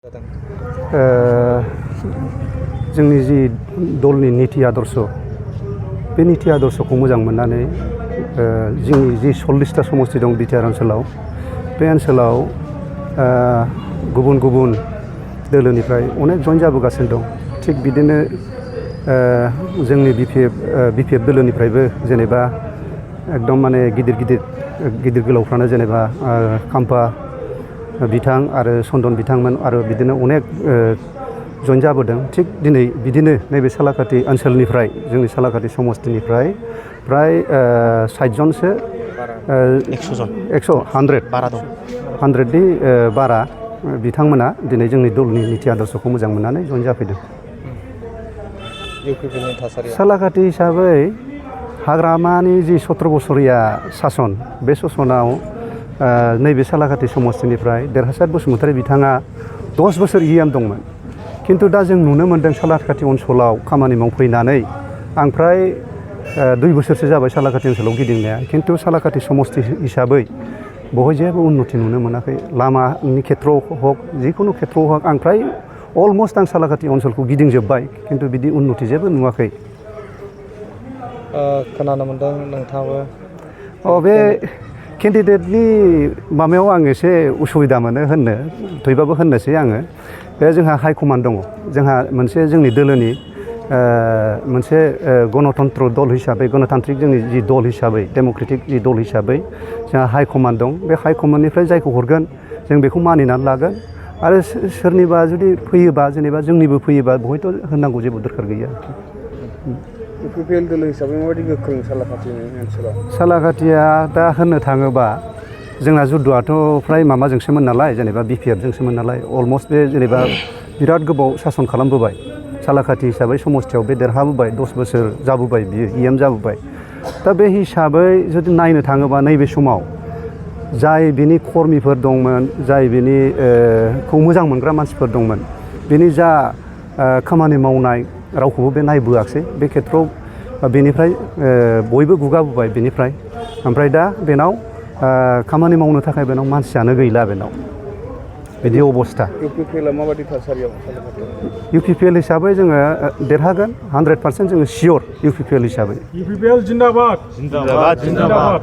जोंनि जि दलनि नीति आदर्श बे नीति आदर्शखौ मोजां मोननानै जोंनि जि 40टा समष्टि दं बिटिआर ओनसोलाव बे ओनसोलाव गुबुन गुबुन दोलोनिफ्राय अनेक जइन जाबोगासिनो दं। थिग बिदिनो जोंनि बिपिएफ दोलोनिफ्रायबो जेनेबा एकदम माने गिदिर गोलावफ्रानो जेनेबा खाम्फा बिथां आरो चन्दन बिथांमोन आरो बिदिनो अनेक जइन जाबोदों। थिग दिनै बिदिनो नैबे सालाकाटि ओनसोलनिफ्राय जोंनि सालाकाटि समष्टिनिफ्राय प्राय 60 जनसो 100नि बारा बिथांमोना दिनै जोंनि दलनि नीति आदर्शखौ मोजां मोननानै जइन जाफैदों। सालाकाटि हिसाबै हाग्रामानि जि 17 बोसोरिया सासन बे सासनाव नैबे सालाकाटि समष्टिनिफ्राय देरहासार बसुमतारी बिथाङा 10 बोसोर दंमोन। किन्तु दा जों नुनो मोन्दों सालाकाटि ओनसोलाव खामानि मावफैनानै आं प्राय 2 बोसोरसो जाबाय सालाकाटि ओनसोलाव गिदिंनाया। किन्तु सालाकाटि समष्टि हिसाबै बहाय जेबो उन्नति नुनो मोनाखै। लामानि खेथ्रआव हक जिखुनु खेथ्रआव हक आं प्राय अलमस्ट आं सालाकाटि ओनसोलखौ गिदिंजोब्बाय, किन्तु बिदि उन्नति जेबो नुवाखै। खोनानो मोन्दों नोंथाङाबो बे केन्डिडेटनि माबायाव आं एसे उसुबिदा मोनो होननो, थैबाबो होननोसै आङो। बे जोंहा हाइकमान्ड दङ। जोंहा मोनसे जोंनि दोलोनि मोनसे गणतन्त्र दल हिसाबै गणतान्त्रिक जोंनि जि दल हिसाबै डेम'क्रेटिक जि दल हिसाबै जोंहा हाइकमान्ड दं। बे हाइकमान्डनिफ्राय जायखौ हरगोन जों बेखौ मानिनानै लागोन। आरो सोरनिबा जुदि फैयोबा जेनेबा जोंनिबो फैयोबा बहायथ' होननांगौ जेबो दरखार गैया। इउपिपिएल दोलो हिसाबै माबायदि गोख्रों सालाकाटिनि ओनसोलाव? सालाकाटिया दा होननो थाङोबा जोंना जुद्धआथ' फ्राय माबाजोंसोमोन नालाय, जेनेबा बिपिएफजोंसोमोन नालाय। अलमस्ट बे जेनेबा बिराद गोबाव सासन खालामबोबाय। सालाकाटि हिसाबै समष्टियाव बे देरहाबोबाय, 10 बोसोर जाबोबाय, बियो इएम जाबोबाय। दा बे हिसाबै जुदि नायनो थाङोबा नैबे समाव जाय बिनि कर्मिफोर दंमोन, जाय बिनि खौ मोजां मोनग्रा मानसिफोर दंमोन, बिनि जा खामानि मावनाय रावखौबो बे नायबोआखसै। बे खेथ्रआव बेनिफ्राय बयबो गुगाबोबाय बेनिफ्राय। ओमफ्राय दा बेनाव खामानि मावनो थाखाय बेनाव मानसियानो गैला बेनाव, बिदि अबस्था। इउपिपिएलआ माबायदि थासारियाव? इउपिपिएल हिसाबै जोङो देरहागोन 100% जोङो सियर। इउपिपिएल हिसाबै जिन्दाबाद जिन्दाबाद जिन्दाबाद।